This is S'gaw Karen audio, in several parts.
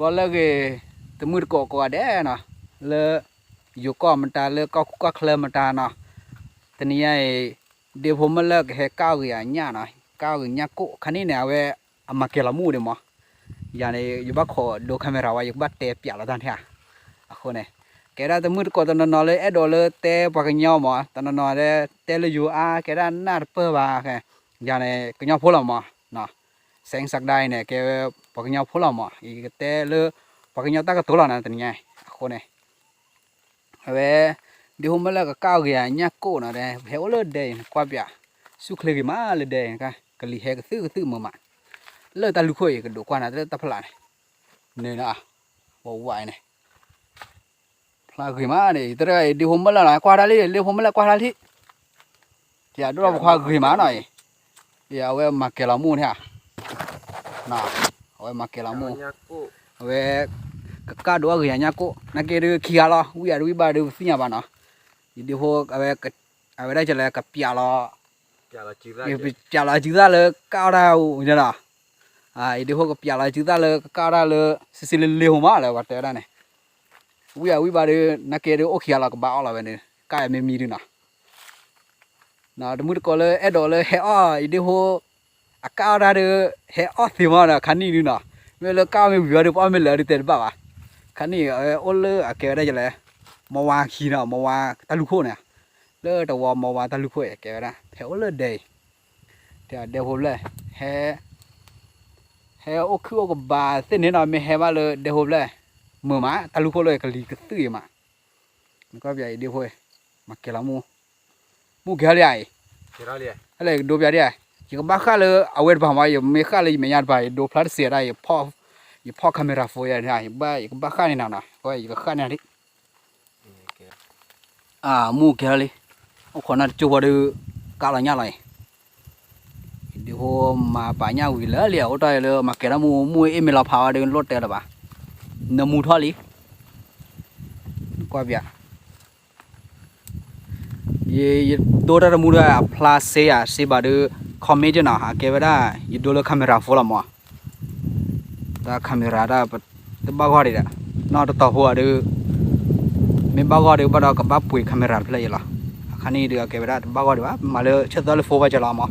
ဘီလၢဂ့ၤ တမုၢ်တကိးကိးဂၤဒဲးနီၤ, လၢယိၤကီၢ်မတၤ လၢကီၢ်ခိၣ်ကီၢ်ချၢမတၤနီၤ, တနံၤညါအံၤ ဒ့ဖိမုၢ်လၢ်ကဟဲကၢ်အီၣ်ဂ့ၤအညၣ်နီၤ, ကၢ်အီၣ်ဂ့ၤညၣ်ကိၣ် ခါနံၣ်န့ၣ် အဝဲအမၤကဲၤလီၤမူဒံးမး, ယၤန့ၣ် ယဘၣ်ခိးဒိ camera ဝဲ ယကဘၣ်တဲပၠးလီၤတၢ်န့ၣ်ဧါ, အဃိန့ၣ် ကဲဒၣ်တမုၢ်တကိး တနီၤနီၤလၢအဲၣ်ဒိးလၢတဲပှၤကညီမး, တနီၤနီၤလၢတဲလၢယိၤအါ ကဲဒၣ်နၢ်တပၢၢ်ဘၣ်, ယၤန့ၣ် ကညီဖိလီၤမး, စဲးစးကဒါအံၤန့ၣ် ကဲဝဲပှၤကညီဖိလီၤမး, ယကတဲလၢပှၤကညီတၢ်ကတိၤလီၤနီၤ တနံၤညါအံၤ, အဃိန့ၣ် အဝဲ ဒ့ဖိမုၢ်လၢ်ကကၢ်အီၣ်ဂ့ၤအညၣ်ကိၣ်နီၤ, ဟဲအိၣ်လၢဒဲအံၤ ကွၢ်ပၠး, ဆူၣ်ချ့ဂ့ၤမးလၢဒဲအံၤ, ကလံၤဟဲကသုၣ်ကသုၣ်မုာ်မး, လၢတၢ်လူၢ်ခိၣ်အံၤ ကဒိးကွၢ်နၤ တၢ်ဖျါန့ၣ်, န့ၣ်နီၤ, ဝဲဝဲအံၤန့ၣ် ဖျါဂ့ၤမးန့ၣ် တရၢအံၤ ဒ့ဖိမုၢ်လၢ်နီၤ ကွၢ်တၢ်လံ ဒ့ဖိမုၢ်လၢ်ကွၢ်တၢ်လံ, ယဒိၣ်ထီၣ်ပခွါဂ့ၤမးနီၤအံၤ, အဝဲမၤကဲၤလီၤမူန့ၣ်ဧါ, အဝဲမၤကဲၤလီၤမူ, အဝဲ ကကၢ်ဒိးအီၣ်ဂ့ၤအညၣ်ကိၣ် နာ်က့ဒုးခံဂၤလီၤ ဝံၣ်အဒုးဝံၣ်ဘၣ်ဒုးပသ့ၣ်ညါဘၣ်နီၤ, ယဒ့ဖိ အဝဲဒၣ်ကလဲၤကပၠးလီၤ ပၠးလီၤစုသၣ်လၢကၢ်အီၣ်တၢ်အိၣ်နီၤ, ယဒ့ဖိကပၠးလီၤစုသၣ်လၢကကၢ်အီၣ်တၢ်လၢ စံစံလ့လ့ဟိမးလၢပှၤတဲဝဲဒၣ်န့ၣ်, ဝံၣ်အဝံၣ်ဘၣ်ဒုး နာ်က့ဒုးအိၣ်ခံဂၤလီၤကဘၣ်အီၣ်လီၤဝဲန့ၣ် ကၢ်အမ့ၢ်မံဒုးနီၤ တမုၢ်တကိးလၢအဲၣ်ဒိးလၢဟဲအီၣ် ယဒ့ဖိ အကၢ်အီၣ်တၢ်ဒုး ဟဲအီၣ်သ့မးဒီး ခါနံၣ်ဒုးနီၤ, မ့ၢ်လၢကၢ်အီၣ်မ့ၢ်ဝံၤအီၤဒုး ပအီၣ်မ့ၢ်လၢာ်ဒုးတဲတဘၣ်ဘၣ်, ခါနံၣ်အဝဲအိၣ်လၢအကဲဝဲဒၣ်ယလဲၣ်, မဝါခံနီၤ မဝါတၢ်လူၢ်ခိၣ်န့ၣ်, လၢတဝီမဝါတၢ်လူၢ်ခိၣ်အံၤ ကဲဝဲဒၣ် ဟဲအိၣ်လၢဒဲအံၤ, တဲဒဲဖိဖျဲၣ် ဟဲ ဟဲအိၣ်ခုၣ်အိၣ်ကဘၣ်သ့ၣ်န့ၣ်နီၤ မ့ၢ်ဟဲဘၣ်လၢဒဲဖိဖျဲၣ်, မုာ်မး တၢ်လူၢ်ခိၣ်လၢကလံၤကသုၣ်အံၤမး, နကွၢ်ပၠးယဒ့ဖိ, မၤကဲၤလီၤမူ, မူကဲၤလံဧါအံၤ, ဟဲလၢယကဒိပၠးဒ်ဧါ, ယကဘၣ်ဃၣ်လၢအဝဲတပၤမး ယမ့ၢ်ဃၣ်လၢယမဲာ်ညါတပၤ ယဒိဖျါတစဲးဒၣ် ယဖီၣ် camera phone ယၤန့ၣ် ယဘၣ် ယကဘၣ်ဃၣ်န့ၢ်နၤနီၤ ယကဃၣ်န့ၢ်လံ အမူကဲၤလီၤလံ, အိၣ်ခိးနၢ်တကၠိၢ်ဖိဒီး ကၢ်လီၤညၣ်လီၤအံၤ, ယဒ့ဖိမၤပာ်ညၣ်ဝံၤလၢာ်လံ အိၣ်တ့ၢ်လၢမၤကဲၤတၢ်မူ မူအ့ၣ်မ့ၢ်လီၤဖးဝဲဒီး လိၣ်တဲလၢၤဘၣ်, နၢမူထီၣ်လံ, ကွၢ်ပၠး, ယ ယဒိတၢ်တမူဒီး အဖျါစ့ယၤစ့ဘၣ်ဒီး comment နီၤ အကဲဝဲဒၣ် ယဒိလၢ camera phone လီၤမး တၢ် camera တၢ် တဘၣ်ဂီၢ်ဒံးဒီး နီၢ်တတီၤဖိဒီး မ့ၢ်ဘၣ်ဂီၢ်ဒီး ဘၣ်ဒီးကဘၣ်ပှ့ၤ camera တဖျၢၣ်ယလီၤ, အခါနံၣ်ဒီး အကဲဝဲဒၣ်တဘၣ်ဂီၢ်ဒံးဘၣ် မၤလၢဆၢသၢလၢ phone ဘၣ်ကလီၤမး,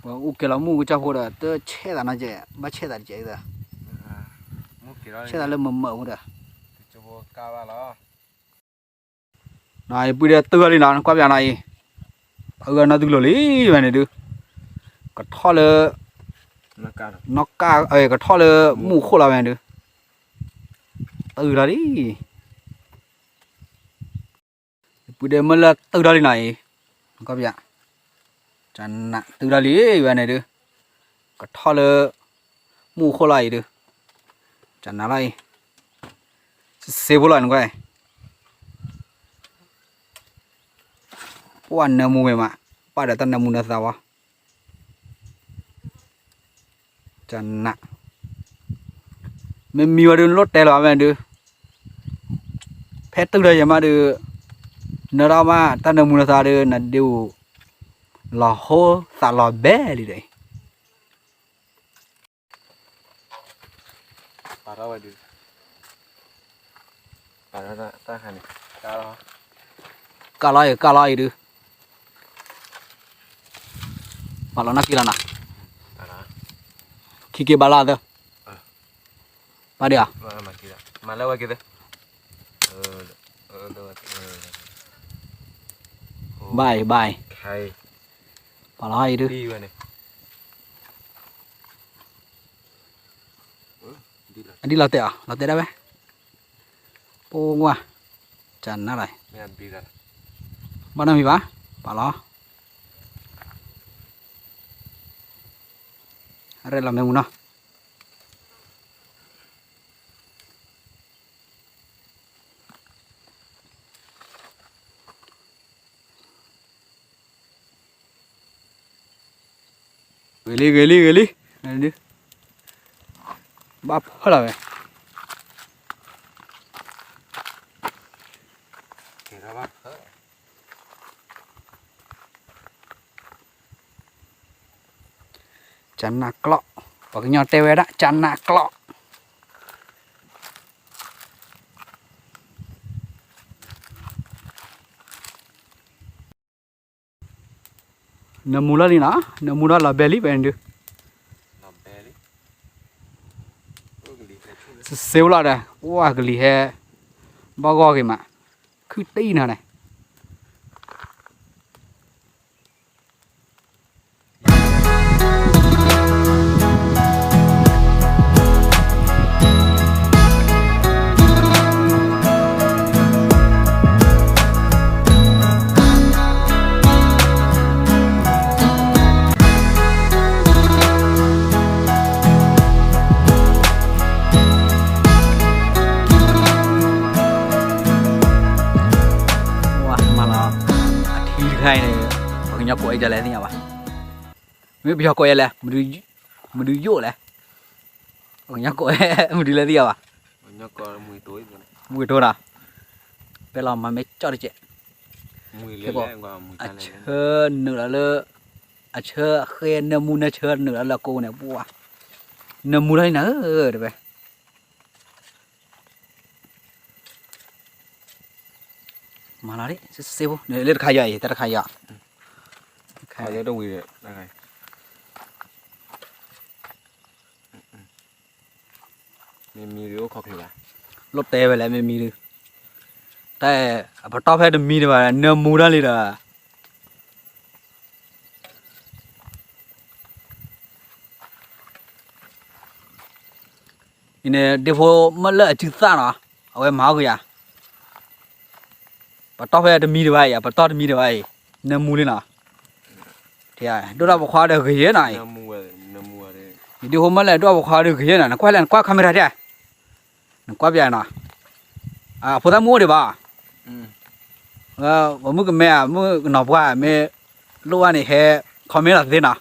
ပှၤအိၣ်ကဲလီၤမူကစၢ်ဖိဒီး တဆဲးသးနီကဲး ဘၣ်ဆဲးသးတကဲးအံၤဒီး ဆဲးသးလၢမမၢမူဒီး နီၤ ယပုၢ်ဒီးတုၤလံနီၤ နကွၢ်ပၠးနီၤအံၤ, အဂၤနီၤသုလိာ်လံဝဲန့ၣ်ဒုး, ကထီၣ်လၢ နီၣ်ကၢ် ကထီၣ်လၢမူခိၣ်လီၤဝဲန့ၣ်ဒုး, တုၤလီၤလံ, ယပုၢ်ဒီးမ့ၢ်လၢတုၤလီၤလံနီၤအံၤ, နကွၢ်ပၠး, ကနးတုၤလီၤလံဝဲန့ၣ်ဒုး, ကထီၣ်လၢ မူခိၣ်လီၤအံၤဒုး, ကနးလီၤအံၤ, စ့ဖိလီၤ နကွၢ်, ပှၤနၢမူဝဲမး, ပာ်ဒီးတၢ်နၢမူနၢသးဝဲ, ကနး, မ့ၢ်မံဝဲဒုး နလိၣ်တဲလီၤဝဲဒုး, ဖဲတုၤလီၤယဲမးဒုး, နၢထီၣ်မး တၢ်နၢမူနၢသးဒုး နဒုး, လီၤဟိသးလီၤဘဲလံဒီး ပာ်ထီၣ်ဝဲဒုး, ပာ်ထီၣ်တၢ်ခါန့ၣ်, ကၢ်လီၤအံၤ ကၢ်လီၤအံၤဒုး, ပာ်လီၤနၢ်က့လီၤနၤ, ခံက့ဘၣ်လၢသၢ, ပာ်ဒံးဧါ, မၤလၢဝဲက့ၤသၢ, ဘၣ်အံၤ ဘၣ်အံၤ, ပာ်လီၤအံၤဒုး အဒ်လီၤတဲာ်အီၤ လီၤတဲာ်ဒၣ်ဝဲ, ပိဝါ, ကနၤလီၤ, ဘၣ်နီတမံၤဘၣ်, ပာ်လီၤ, အရဲၣ်လီၤမ့ၢ်မူနီၤ. ဂ့ၤလံ ဂ့ၤလံ ဂ့ၤလံ, ဘၣ်ဖၢလီၤဝဲ, ကနၣ်ကျီၢ် ပှၤကညီတဲဝဲဒၣ် ကနးကျီၢ်. နၢမူလီၤလံနီၤ, နၢမူဒီးလီၤဘဲလံ ပဒုး. စ့ဝဲလီၤဒီး ပှၤကလံၤဟဲ ဘၣ်ဂီၢ်ဂ့ၤမး, ခုၣ်တံၢ်နီၤန့ၣ် မၤလီၤ အထံတခါအံၤန့ၣ် ပှၤကညီကိးဝဲဒ်လဲၣ်သ့ၣ်ညါဘၣ်. မ့ၢ်ပယီၤကိးဝဲလဲၣ်, မဒုယိၣ်လဲၣ်, ပှၤကညီကိးဝဲ မဒုလဲၣ်သ့ၣ်ညါဘၣ်. မုၢ်ကတိၤဒီး ပဲလီၤမၤမ့ၢ်ကၠီၣ်တကဲး, အဆၢနုာ်လီၤလၢ အဆၢဃဲနၢမူနၢဆၢနုာ်လီၤလၢအကိးန့ၣ် ပှၤ နၢမူလီၤလံနၤဧၢ တဲဝဲ. မၤလီၤဒ် စ့ဖိ လၢတခါယၤအံၤ တၢ်တခါယၤ တဝံၤ မ့မံဒုးအိၣ်ခီၣ်ချ့ဘၣ်, လိၣ်တဲဝဲလဲၣ် မ့မံဒုး, တၢ် အပတီၢ်ဖဲတမံဒံးဘၣ် နၢမူတၢ်လံဒီး အံၤန့ၣ် ဒ့ဖိမၢလၢအစုသၣ်နီၤ, အဝဲမၤအီၣ်ကယၤ, ပတီၢ်ဖဲတမံဒံးဘၣ်အံၤ ပတီၢ်တမံဒံးဘၣ်အံၤ, နၢမူလံနီၤ, ဒိၣ်ထီၣ်ပခွါဒီးဂ့ၤယဲနီၤအံၤ, ယဒ့ဖိမၢလၢဒိၣ်ထီၣ်ပခွါဒီးဂ့ၤယဲနီၤ, နကွၢ်လဲၣ် နကွၢ် camera တဲ, နကွၢ်ပျးနီၤ, အဖိသၣ်မုၣ်အိၣ်ဒံးဘၣ် ပမုၣ်ကမဲဧါ မုၣ်ကနီၤပှၢ်မ့ၢ်လိၣ်ဘၣ်န့ၣ် ဟဲ comment လီၤသ့နီၤ,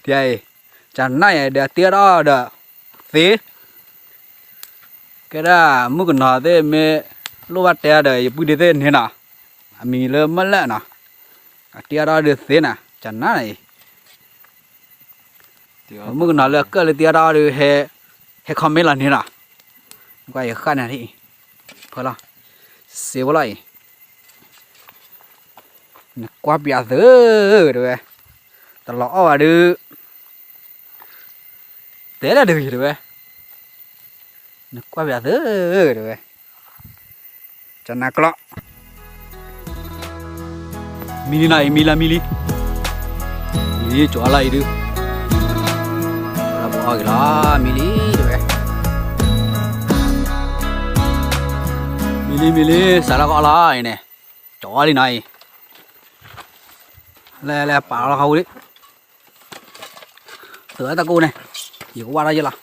ဒ်အံၤ, ကနၣ်ယၤဒီးတ့ထီၣ်ဒီးသ့, ကဲဒၣ်မုၣ်ကနီၤသ့ၣ်မ့ၢ်လိၣ်ဘၣ်တဲဒီး ယပုၢ်ဒ့သ့ၣ်န့ၣ်နီၤ, အမံၤလၢမၢလၢနီၤ, အတ့ထီၣ်ဒီးသ့နီၤ ကနၣ်အံၤ မုၣ်ကနီၤလၢကၢၣ်လၢတ့ထီၣ်ဒီး ဟဲ comment လီၤန့ၣ်နီၤ, ကွၢ်ယဃၣ်န့ၣ်, ဖၢလီၤ, စ့ဖိလီၤအံၤ, နကွၢ်ပျးသု တဲဝဲ, တလီၤအီၣ်ဘၣ်ဒုး တဲလၢတဂ့ၤတဲဝဲ, နကွၢ်ပျးသု တဲဝဲ, ကနၣ်ကျီၢ် မံလံနီၤအံၤ မံလီၤ မံလံ, မံလံ ကၠီလီၤအံၤဒုး, လၢပအီၣ်ဂ့ၤလီၤ မံလံတဲဝဲ, မံလံ မံလံ စးလၢကအီၣ်လီၤအံၤန့ၣ်, ကၠီလံနီၤအံၤ, လဲၤလဲၤပာ်လီၤခီဝံၤလံ သုးဝဲတၢ်ကိၢ်န့ၣ်, ယကဝၢ်ထီၣ်ယဲလီၤ,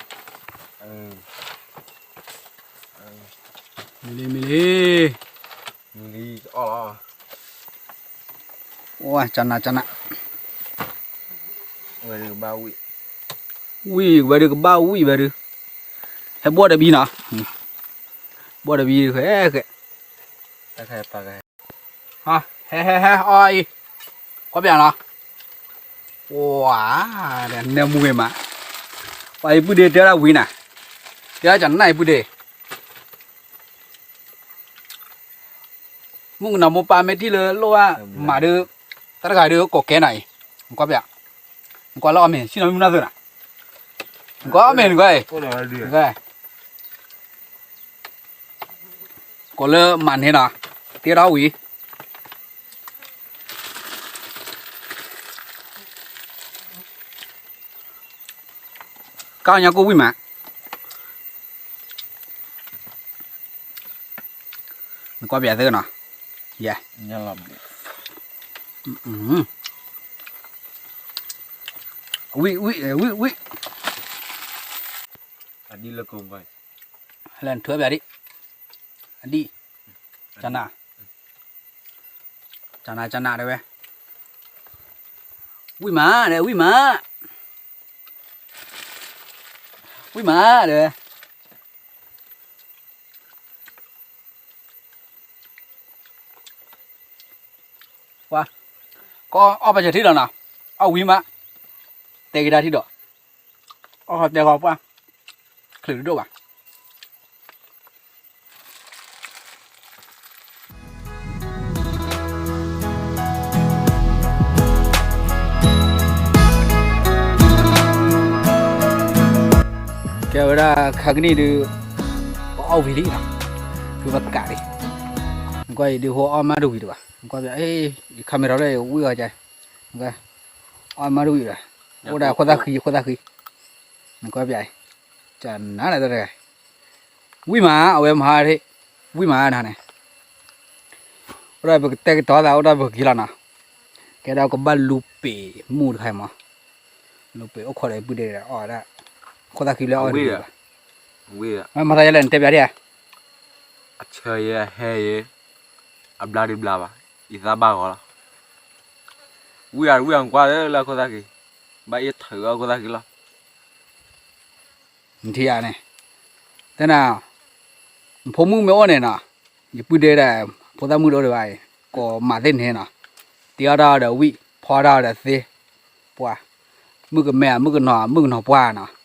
မံလံ မံလံ, ဝဲ ကနၣ် ကနၣ်, ဝံၣ်ဝဲဒုးကဘၣ်ဝံၣ်ဝဲဒုး, ဟဲဘီၣ်တဘံနီၤ, ဘီၣ်တဘံဃဲဃဲ ဟဲ ဟဲ ဟဲ အီၣ်အံၤ, ကွၢ်ပျးနီၤ, ဝါ, နၢမူဂ့ၤမး, ပှၤအံၤပုၢ်ဒ့တဲဒၣ်ဝံၤနၤ, တဲဒၣ်ကနၣ်အံၤပုၢ်ဒ့, မုၣ်ကနီၤမိၢ်ပၢ်မ့ၢ်ထံၣ်လၢလိၣ်ဘၣ်မးဒုး, တၢ်တဂၤဒုးကိးကဲနီၤအံၤ, နကွၢ်ပျး, နကွၢ်လၢအီၣ်မ့ၢ် ဆံၣ်နီၤမုၢ်နီၢ်သုနီၤ, နကွၢ်အီၣ်မ့ၢ်နကွၢ်အံၤ ကိးလၢမၤန့ၢ်နီၤ, တ့ထီၣ်ဝံၤ, ကၢ်ညါကိၢ်ဝံၣ်မး, နကွၢ်ပျးသ့နီၤ, ယဲ, ဝံၣ် ဝံၣ် ဝံၣ် ဝံၣ်, လဲၤနထွဲပျးဒံး, အဒံၣ်, ကနၣ်, ကနၣ် ကနၣ်တဲဝဲ, ဝံၣ်မး တဲ ဝံၣ်မး, ဝံၣ်မး တဲဝဲ, ပှၤ, ကအီၣ်ပာ်စၢၤထံလီၤနီၤ, အီၣ်ဝံၣ်မး, တဲက့ၤတၢ်ထံၣ်ဒီး, အီၣ်တဲဃီပှၢ်, ချုးတဒိၣ်ဘၣ်. ကဲဝဲဒၣ်ခါကနံၣ်ဒုး, ပအီၣ်ဝံၤလံနီၤ, ဖုပကးလံ, နကွၢ်အံၤဒုးဟိအီၣ်မးတဝံၤတဘၣ်, နကွၢ်ပျး, ယခါမ့ၢ်ထီၣ်လၢယဝံၣ်အီၤကါ, အီၣ်မးတဝံၤဘၣ်, အိၣ်ဒၣ်ခိၣ်သၣ်ဃံ ခိၣ်သၣ်ဃံ, နကွၢ်ပျးအံၤ, ကနၤလၢတၢ်တဂၤ, ဝံၣ်မး အဝဲမၤဟါထံၣ်, ဝံၣ်မးနၤန့ၣ် အိၣ်ဒီးပကတဲကတီၤသး အိၣ်ဒီးပက့ၤလီၤနီၤ, ကဲဒီးကဘၣ်လူပ့ၤမုၢ်တခါအံၤမး, လူပ့ၤအိၣ်ခိးဒီးပုၢ်ဒဲးဒီးအီၣ်ဒၣ်, ခိၣ်သၣ်ဃံလၢအီၣ်တဂ့ၤဘၣ်, မၤသးယဲလဲၣ် နတဲပျးဒ်ဧါ, အဆၢယဲ အဟဲယဲ, အဘျါဒုးဘျါဘၣ်, ယသးဘၣ်ဂီၤလီၤ, ဝံၣ်အဝံၣ်အကွၢ်လၢအခိၣ်သၣ်ဃံ, ဘၣ်အ့ၣ်ထုးအခိၣ်သၣ်ဃံလီၤ. နထံၣ်ဧါန့ၣ်, တဲနၤ, နဖိမုၣ်မ့ၢ်အိၣ်န့ၣ်နီၤ, ယပုၢ်ဒဲဒၣ်, ဖိသၣ်မုၣ်တအိၣ်ဒံးဘၣ်အံၤ, ကိးမၤသ့ၣ်န့ၣ်နီၤ, တ့အီၣ်တၢ်အီၤဒီးဝံၣ်, ဖီတၢ်အီၤဒီးသ့, ပှၤ, မုၣ်ကမဲ, မုၣ်ကနီၤ, မုၣ်ကနီၤပှၢ်နီၤ,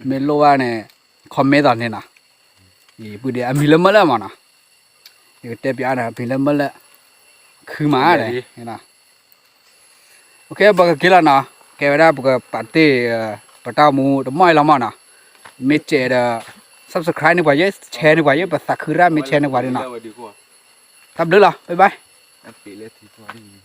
မ့ၢ်လိၣ်ဘၣ်န့ၣ်, comment သီးန့ၣ်နီၤ, ယပုၢ်ဒဲအမံၤလၢမၢလၢမးနီၤ, ယကတဲပျးအီၤန့ၣ် အမံၤလၢမၢလၢ, ခုမးဒီး ပကက့ၤလီၤနီၤ, ကဲဝဲဒၣ်ပကပာ်တ့ၢ်, ပတၢ်အိၣ်မူတမီၢ်အံၤလီၤမးနီၤ, မ့ၢ်စဲးဒီး, subscribe န့ၢ်ပှၤယဲ, share န့ၢ်ပှၤယဲ, ပသးခုရၣ်မ့ၢ် share န့ၢ်ပှၤဒ်နီၤ, တၢ်ဘျုးလီၤ, bye bye.